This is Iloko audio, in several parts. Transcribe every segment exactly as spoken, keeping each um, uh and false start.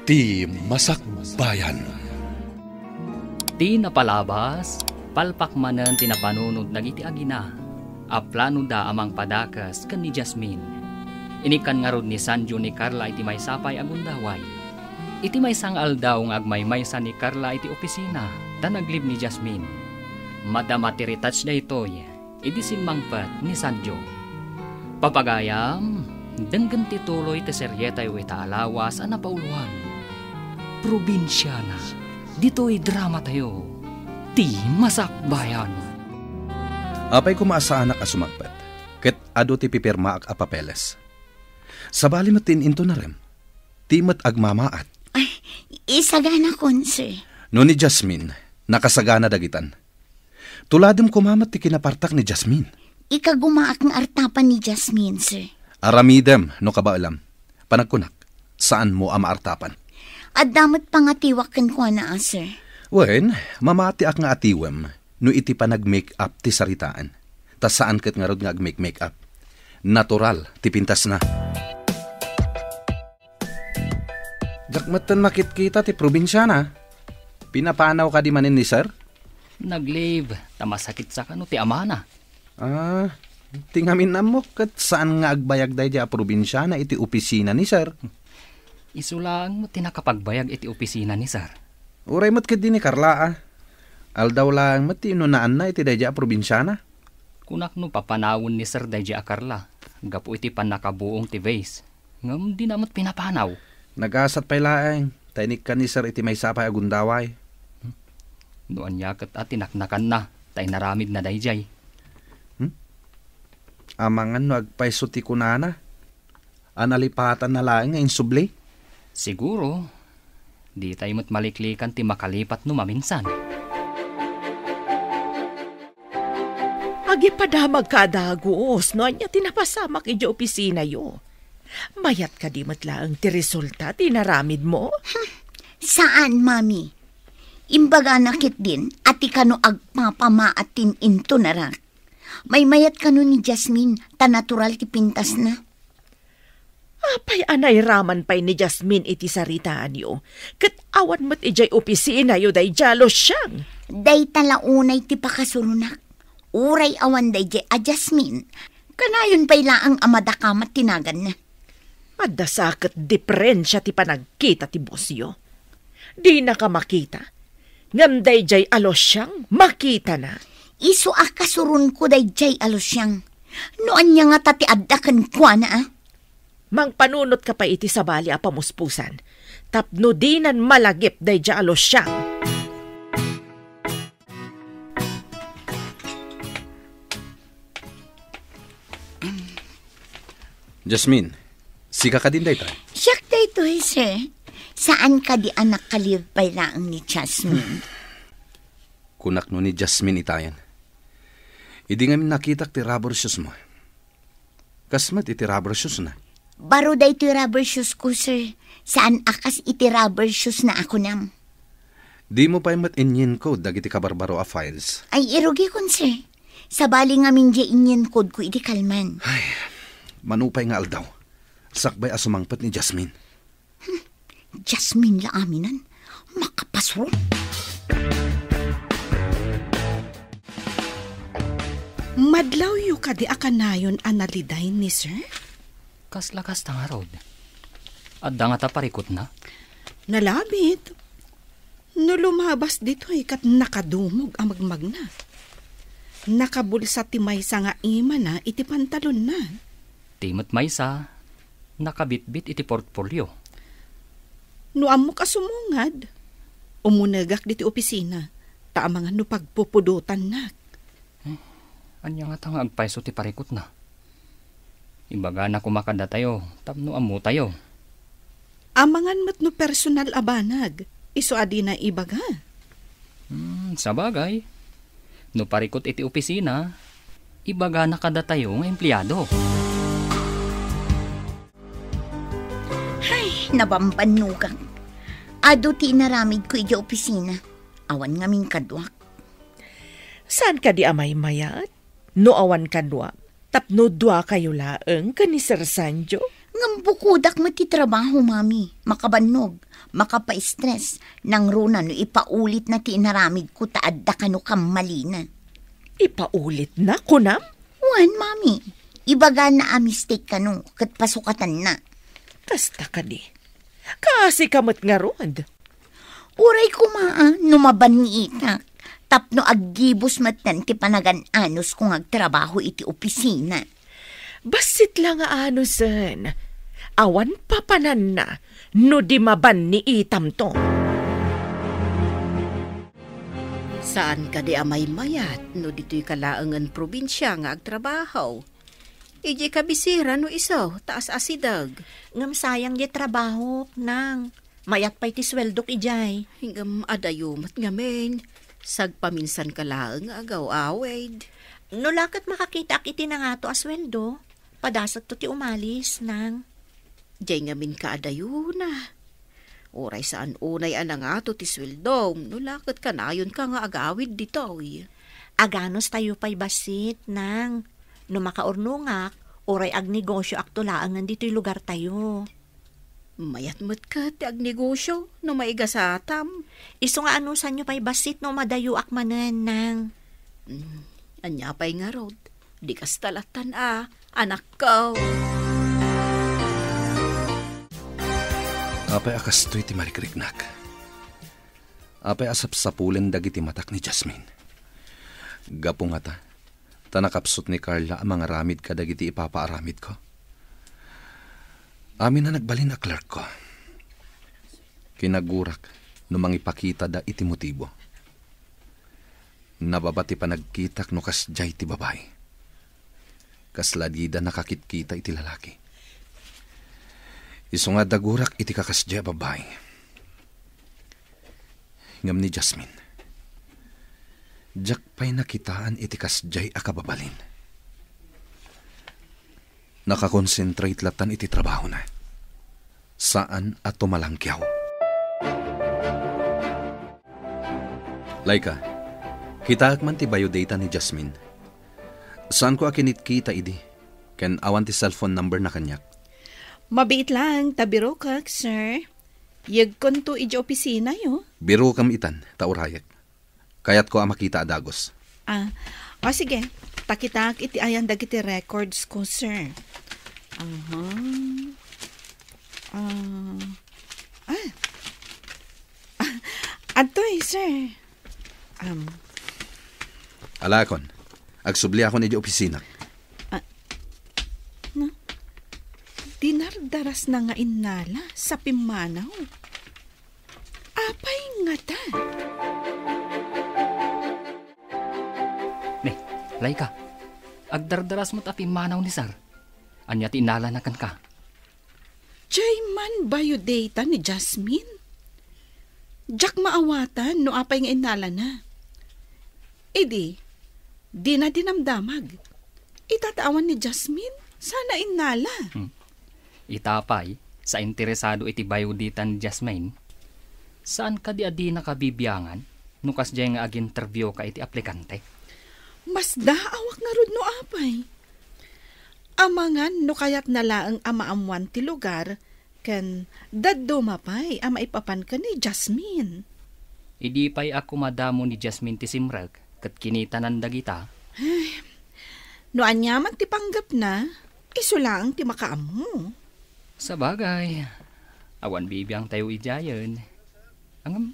Ti Masakbayan. Ti napalabas, palpak manen ti napanunot dagiti agina a planoda a mangpadakes ken ni Jasmine. Inikkan ngarud ni Sanjo ni Carla iti maysa pay a gundaway. Iti maysa nga aldaw nga agmaymaysa ni Carla iti opisina, ta naglib ni Jasmine. Madama ti retouch daytoy idi simmangpet ni Sanjo. Papagayam, denggen ti tuloy ti serietayo ita a lawas a napauloan. Probinsiana, ditoy dramatayo, Ti Masakbayan. Apay koma a saanak a sumangpet, ket adu ti pipirmaak a papeles. Sabali met ti in-intonarem, ti met agmamaat. Ay, isaganakon, sir. No ni Jasmine, nakasagana dagitan. Tuladem koma met ti kinapartak ni Jasmine. Ikagumaak nga artapan ni Jasmine, sir. Aramidem no kabaelam. Panagkunak, saanmo a maartapan. Adda met pangatiwak kenkuana, a, sir. Wen, mamatiak nga atiwem no iti panag-make-up ti saritaan. Ta saan ket ngarud nga ag-make-make-up. Natural ti pintasna. Diak metten makitkita ti probinsiana. Pinapanaw kadi manen ni sir? Nag-leave, ta masakit sakano ti amana. Ah, ti ngamin ammok ket saan nga agbayag daydiay a probinsiana iti opisina ni sir. Isu laeng met ti nakapagbayag iti opisina ni sir. Uray met ketdi ni Carla, a. Aldaw laeng met ti inunaanna iti daydiay a probinsiana. Kunak no papanawen ni sir daydiay a Carla, gapu iti pannakabuong ti vase. Ngem dina met pinapanaw. Nagasat pay laeng, ta inikkan ni sir iti maysa pay a gundaway. No ania ket a tinaknakanna, ta inaramidna daydiay. Hmm? Amangan no agpayso ti kunana, a nalipatanna laeng nga insubli? Siguro, ditay met maliklikan ti makalipat no maminsan. Agipadamagka a dagus no ania ti napasamak idiay opisinayo. Mayat kadi met laeng ti resulta ti inaramidmo? Hmm, saan, Mami. Imbagana ketdin a ti kano agpapamaat ti in-intonarak. Maymayat kano ni Jasmine ta natural ti pintasna. Apay a nairaman pay ni Jasmine iti saritaanyo, ket awan met idiay opisinayo daydiay a Luciang? Dayta la unay ti pakasuronak. Uray awan daydiay a Jasmine, kanayon pay laeng a madakamat ti naganna. Adda sa ket diferensia ti panagkita ti bosyo. Dinaka makita. Ngem daydiay a Luciang, makitana. Isu a kasuronko daydiay a Luciang. No ania ngata ti adda kenkuana, a? Mangpanunotka pay iti sabali a pamuspusan, tapno dinan malagip daydiay a Luciang. Jasmine, sika kadin dayta? Siak daytoy, sir. Saan kadi a nakalive pay laeng ni Jasmine? Kunak no ni Jasmine itayen. Idi ngamin nakitak ti rubber shoes mo. Kas met iti rubber shoes na. Baro daytoy rubber shoes ko, sir. Saan a kas iti rubber shoes na a kunam. Di mo pay met inyen code dagiti kabarbaro a files. Ay, irugikon, sir. Sabali ngamin diay inyen code ko iti kalman. Ay, manupay nga aldaw. Sakbay a sumangpet ni Jasmine. Hmm, Jasmine la aminan. Makapasro. Madlawyo kadi a kanayon a naliday ni sir? Kasla kasta ngarud. Adda ngata parikutna? Nalabit. No lumabas ditoy ket nakadumog a magmagna. Nakabulsa ti maysa nga imana iti pantalonna. Ti met maysa, nakabitbit iti portfolio. No ammok a sumungad, umunegak ditoy opisina, ta amangan no pagpupudotannak. Eh, ania ngata nga agpayso ti parikutna? Ibagana koma kadatayo tapno ammotayo. Amangan met no personal a banag, isu a dina ibaga. Hmm, sabagay. No parikut iti opisina, ibagana kadatayo nga empleado. Ay, nabambannogak. Adu ti inaramidko idiay opisina. Awan ngamin kaduak. Saan kadi a maymayat? No awan kadua, tapno duakayo laeng ken ni Sir Sanjo? Ngem bukodak met ti trabaho, Mami. Makabannog, makapaistres, nangruna no ipaulitna ti inaramidko ta adda kano kammalina. Ipaulitna, kunam? Wen, Mami. Ibagana a mistake kano, ket pasukatanna. Kasta kadi. Kaasi ka met ngarud. Uray koma a no mabanniitak, tapno aggibus metten ti panagan-anusko nga agtrabaho iti opisina. Bassit la nga anusen, awan papananna no di mabanniitamto. Saan kadi a maymayat no ditoy ka laengen probinsia nga agtrabaho? Idiay kabisera no isu, ta as-asideg. Ngem sayang diay trabahok, nang. Mayat pay ti sueldok idiay. Ngem adayo met ngamin, sagpaminsan ka laeng nga agaw-awid. No la ket makakitaak iti nangato a sueldo, padasekto ti umalis, nang. Diay ngamin ka adayona. Uray saan unay a nangato ti sueldom, no la ket kanayonka nga agawid ditoy. Aganustayo pay bassit, nang. No makaurnongak, uray agnegosioakto laengen ditoy lugartayo. Mayat met ket ti agnegosio no maigasatam. Isu nga anusanyo pay bassit no madayoak manen, nang. Mm, ania pay ngarud? Di kasta lattan a, anakko. Apay a kastoy ti marikriknak? Apay a sapsapulen dagiti matak ni Jasmine? Gapu ngata, ta nakapsut ni Carla a mangaramid kadagiti ipapaaramidko. Amin a nagbalin a clerkko. Kinagurak no mangipakitada iti motibo. Nababa ti panagkitak no kasdiay ti babai. Kasla dida nakakitkita iti lalaki. Isu nga dagurak iti kakasdiay a babai. Ngem ni Jasmine, diak pay nakitaan iti kasdiay a kababalin. Nakakonsentrate lattan iti trabahona. Saan a tumalangkiaw. Laika, kitaek man ti biodata ni Jasmine. Saanko a kinitkita idi, ken awan ti cellphone number na kaniak. Mabiit laeng ta birokak, sir. Yegkonto iti opisinayo. Birokem itan, ta urayek. Kayatko a makita a dagus. Ah, o sige, ta kitaek iti ayan dagiti records ko, sir. Aha. Ah. Ah. Ah, adtoy, sir. Um. Alakon, agsubliakon iti opisina. Ah, na, dinardarasna nga innala sa pimmanaw. Apay ngata? Ne, Laika, agdardaras met a pimmanaw ni Sir. Ania ti innalana kenka? Diay man biodata ni Jasmine? Diak maawatan no apay nga innalana. Idi, dina dinamdamag. Ita ta awan ni Jasmine, saan a innala. Hmm. Ita pay, sa interesado iti biodata ni Jasmine, saan kadi a dinaka bibiangan no kasdiay nga ag-interview ka iti aplikante? Masdaawak ngarud no apay. Amangan no kayatna laeng a maammoan ti lugar ken dadduma pay a maipapan ken ni Jasmine. Idi pay a kumadamo ni Jasmine ti simrek ket kinitanan dagita. Ay, no aniaman ti panggepna, isu laeng ti makaammo. Sabagay, awan bibiangtayo idiayen. Ngem,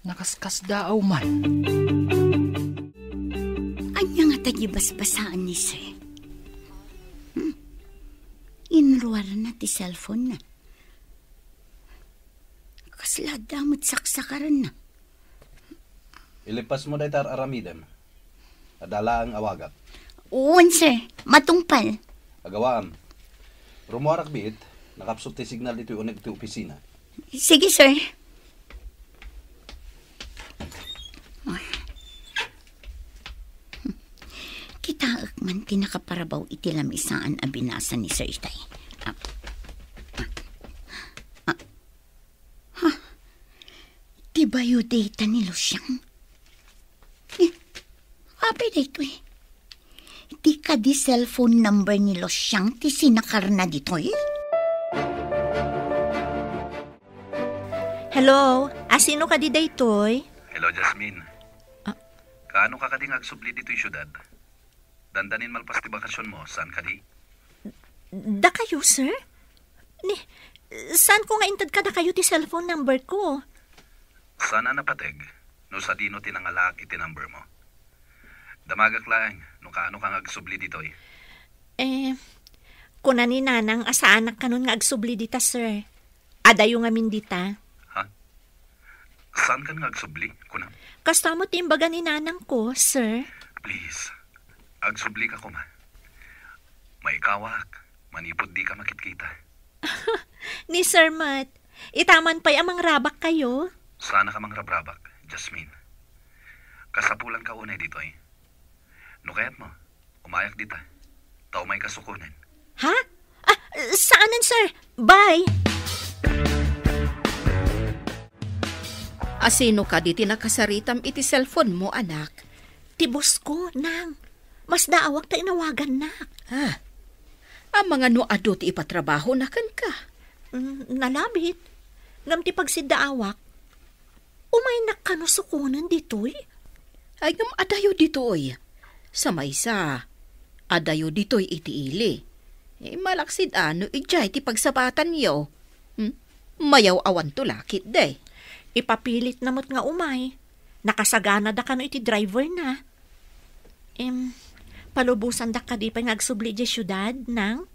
nakaskasdaaw man. Ania ngata ti basbasaan ni Sir? Hmm? Inruarna ti cellphone-na. Kasla adda met saksakarenna. Ilipasmo dayta ar-aramidem. Adda laeng awagak. Wen, sir. Matungpal. Agawaam. Rummuarak biit, nakapsut ti signal ditoy uneg ti opisina. Sige, sir. Kitaek man ti nakaparabaw iti lamisaan a binasa ni Sir itay. Ah, ah, ah. Ha? Ti biodata ni Lucian? Eh, apay daytoy? Ti kadi cellphone number ni Lucian ti sinakarna ditoy? Hello, asino kadi daytoy? Hello, Jasmine. Ah. Kaano ka kadi nga agsubli ditoy siudad? Dandanin malpas ti bakasionmo, saan kadi? Dakayo, sir? Ni, saanko nga inted kadakayo ti cellphone number ko? Saan a napateg no sadino ti nangalaak iti number mo. Damagak laeng no kaano ka nga agsubli ditoy. Eh, kuna ni Nanang a saanak kanon nga agsubli dita, sir. Adayo ngamin dita. Ha? Saan kan nga agsubli, kuna? Kasta met ti imbaga ni Nanang ko, sir. Please, agsubli ka koma. Maikawak, manipud di ka makitkita. Ni Sir Matt, itaman pay a mangrabak kayo? Sana ka mangrabrabak, Jasmine. Kasapulan ka unay ditoy. No kayat mo, umayak dita. Ta umay ka sukonen. Ha? Ah, saanen, sir. Bye. Asino kadi ti nakasaritam iti cellphone mo, anak? Ti boss ko, nang. Masdaawak ta inawagannak. Ah, amangan no adu ti ipatrabahona kenka? Mm, nalabit. Ngem ti pagsiddaawak, umaynak kano sukonen ditoy? Ay, ngem adayo ditoy. Sa maysa, adayo ditoy iti ili. Eh, malaksid a no idiay ti pagsabatanyo. Hmm? Mayaw-awanto lakit, de. Ipapilitna met nga umay. Nakasaganada kano iti driver na. Em, palubosandak kadi pay nga agsubli idiay siudad, nang?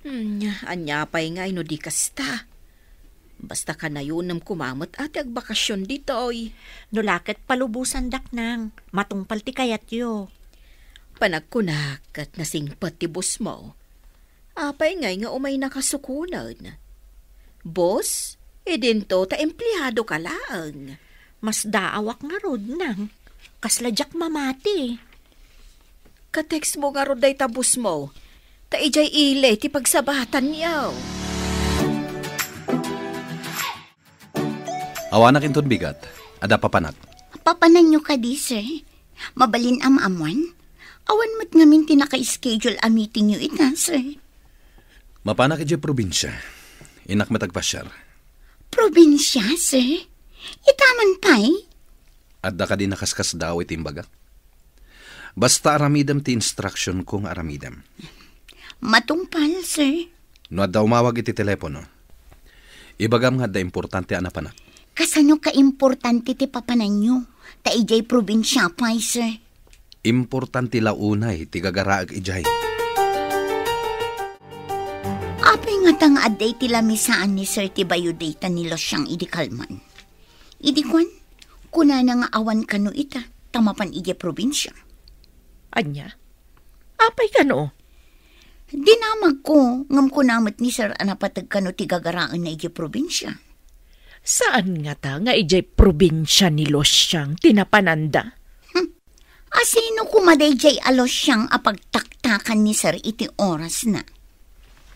Hmm, ania pay ngay no di kasta? Basta kanayonem koma met a ti agbakasion ditoy. No la ket palubosandak, nang, matungpal ti kayatyo. Panagkunak ket nasingpet ti boss mo. Apay ngay nga umaynaka sukonen? Boss, idinto ta empleado ka laeng. Masdaawak ngarud, nang. Kasla diak mamati. Ka-text mo ngarud dayta boss mo. Ta idiay ili ti pagsabatanyo. Awanak inton bigat. Adda papanak. Papananyo kadi, sir? Mabalin a maammoan? Awan met ngamin ti naka-schedule a meetingyo ita, sir. Mapanak idiay probinsia. Innak met agpasiar. Probinsia, sir? Itaman pay? Adda kadi nakaskasdaaw iti imbagak? Basta aramidem ti instruction ko nga aramidem. Matungpal, sir. No adda umawag iti telepono, ibagam nga adda importante a napanak. Kasano ka importante ti papananyo? Ta idiay probinsia pay, sir. Importante la unay ti gagaraek idiay. Apay ngata nga adda iti lamisaan ni sir ti biodata ni Luciang idi kalman? Idi kuan, kunana nga awan kano ita, ta mapan idiay probinsia. Ania? Apay kano? Dinamagko, ngem kuna met ni sir a napateg kano ti gagaraenna idiay probinsia. Saan ngata nga idiay probinsia ni Luciang ti napananda? Hmm. Asino koma daydiay a Luciang a pagtaktakan ni sir iti orasna?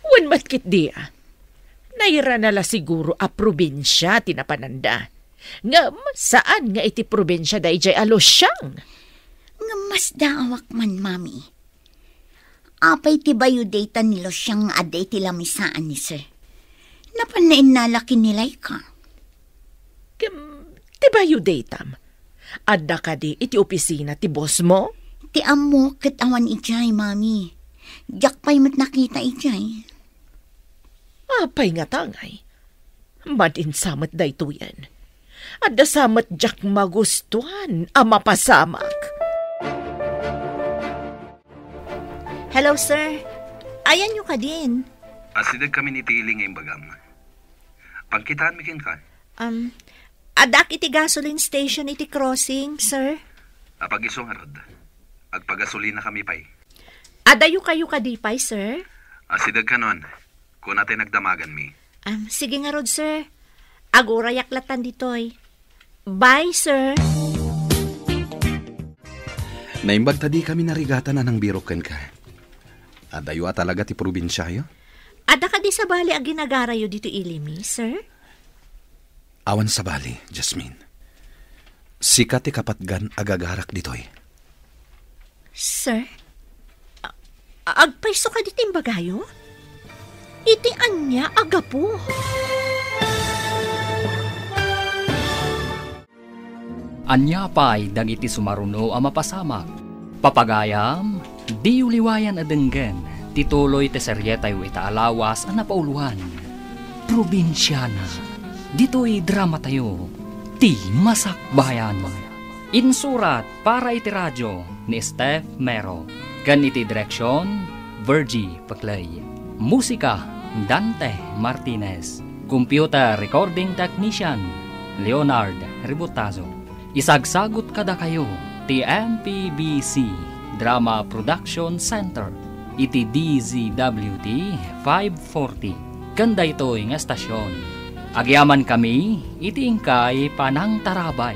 Wen met ketdi a. Nairana la siguro a probinsia ti napananda. Ngem saan nga iti probinsia daydiay a Luciang. Ngem masdaawak man, Mami. Apay ti biodata ni Luciang nga adda iti lamisaan ni sir? Napanna innala ken ni Laika. Kem, ti biodatam, adda kadi iti opisina ti boss mo? Ti ammok ket awan idiay, Mami. Diak pay met nakita idiay. Apay ngata ngay? Madin sa met daytoyen. Adda sa met diak magustuan a mapasamak. Hello, sir. Ayanyo kadin? Asideg kami ni Tili nga imbagam. Pagkitaanmi kenka. Um, addak iti gasoline station iti crossing, sir. Apag-isu ngarud. Agpagasolina kami pay. Adayo kayo kadi pay, sir? Asideg kanon. Kuna ti nagdamaganmi. Um, sige ngarud, sir. Agurayak latan ditoy. Bye, sir. Naimbag ta di kami narigatan a nangbirok kenka. Adayo a talaga ti probinsiayo? Adda kadi sabali a ginagarayo ditoy ilimi, sir? Awan sabali, Jasmine. Sika ti kapatgan a gagarak ditoy. Sir? A-, agpayso kadi ti imbagayo? Iti ania a gapu? Ania pay dagiti sumaruno a mapasamak? Papagayam, diyo liwayan a denggen ti tuloy ti serietayo ita a lawas a napauloan. Probinsiana. Ditoy dramatayo, ti Masakbayan. Insurat para iti radio ni Steph Mero, ken iti direksion, Virgie Peclay. Musika, Dante Martinez. Computer recording technician, Leonard Ributazo. Isagsagut kadakayo ti M P B C Drama Production Center iti D Z W T five forty. Ken daytoy nga estasion, agyamankami iti inkay panangtarabay.